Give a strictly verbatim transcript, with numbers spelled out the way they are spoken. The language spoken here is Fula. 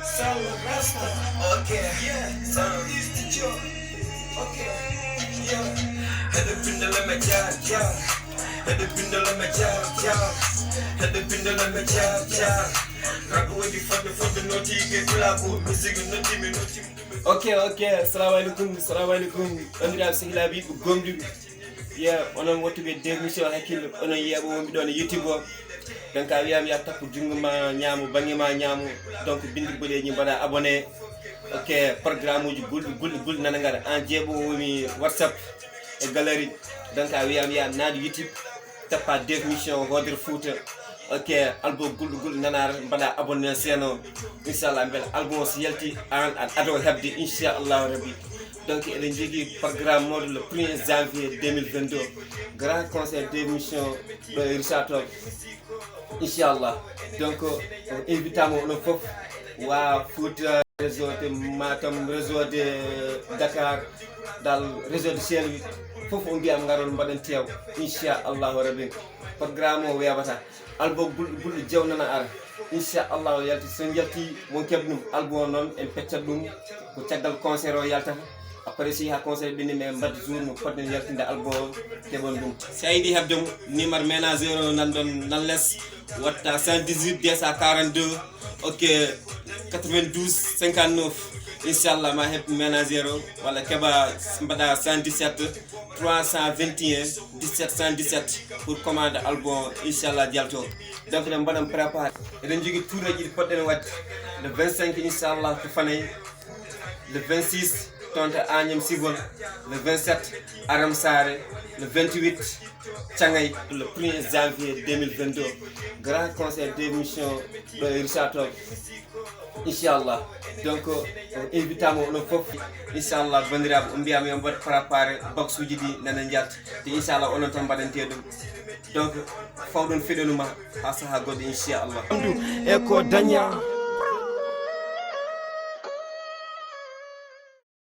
Sal Rasta. Okay. Yeah. Sal East Joe. Okay. Yeah. Hede bindala me jar jar. Hede bindala me jar jar. Hede bindala me jar jar. Rabu wedi fodde fodde noti ke kulabu. Music noti mi noti. Okay, okay. Assalamu alaikum. Assalamu alaikum. Bandiraɓe sehilaaɓe yiɗɓe gomɗuɓe. Ye onon wottuɓe deux mission hakkille, onon yeeɓo wonɓe ɗon e YouTube o. Donc a wiyama ya tappu junngo ma ñaamo, bannge ma ñaamo. Donc bindi boɗeeji mbaɗa abonné. Ok, programme uji gulɗi gulɗi gulɗi nana ngara. An jeeɓo woni WhatsApp e galerie. Donc a wiyama ya naadu YouTube, tappa deux mission Hodere Fouta. Ok, album gulɗo gulɗo nanaar, mbaɗa abonné seeno. Inchallah, mbele album o so yalti an aɗa ado hebde, inchallahu rabbi. Donc eɗen jogii programme mawɗo le premier janvier deux mille vingt-deux, grand concert d'émission ɗo e Richard Toll. Inchallah. Donc o invitama onon fof, wa Fouta, réseau de Matam, réseau de Dakar, dal réseau de Saint-Louis, fof o mbiyam ngaron mbaɗen teew, inchallahu rabbi. Programme o weeɓata. Album gulɗo gulɗo jeew nana ara. Inchallahu yalti, so yalti mon keɓ ɗum. Album o noon en peccat ɗum ko caggal concert o yaltata. Après si ha concert ɓenni, mais mbaɗ jour mo poɗɗen yaltinde album o, keɓon ɗum. Si a yiɗi heɓde mo, numéro ménageur o nan ɗon nan les, watta cent dix-huit deux cent quarante-deux, ok, quatre-vingt-douze cinquante-neuf. Inchallah ma heɓ ménageur o, walla keɓa mbaɗa cent dix-sept trois cent vingt et un dix-sept cent dix-sept pour commande album o, inchallah jalto. Donc eɗen mbaɗan préparé. Eɗen jogii tournée ji ɗi poɗɗen waɗde. Le vingt-cinq inchallah to Fanay. Le vingt-six toon to Agnam Sibol. Le vingt-sept Aram Sare. Le vingt-huit Cangay. Le premier janvier deux mille vingt-deux, grand concert d'émission ɗo e Richard Toll. Inchallah. Donc o invitama onon fof. Inchallah bandiraɓe, o mbiyama yo mbaɗ préparé, box uji ɗi nana njalta. Te inchallah onon tan mbaɗante ɗum. Donc fawɗon feɗonuma ha saaha goɗɗo inchallah. E ko daña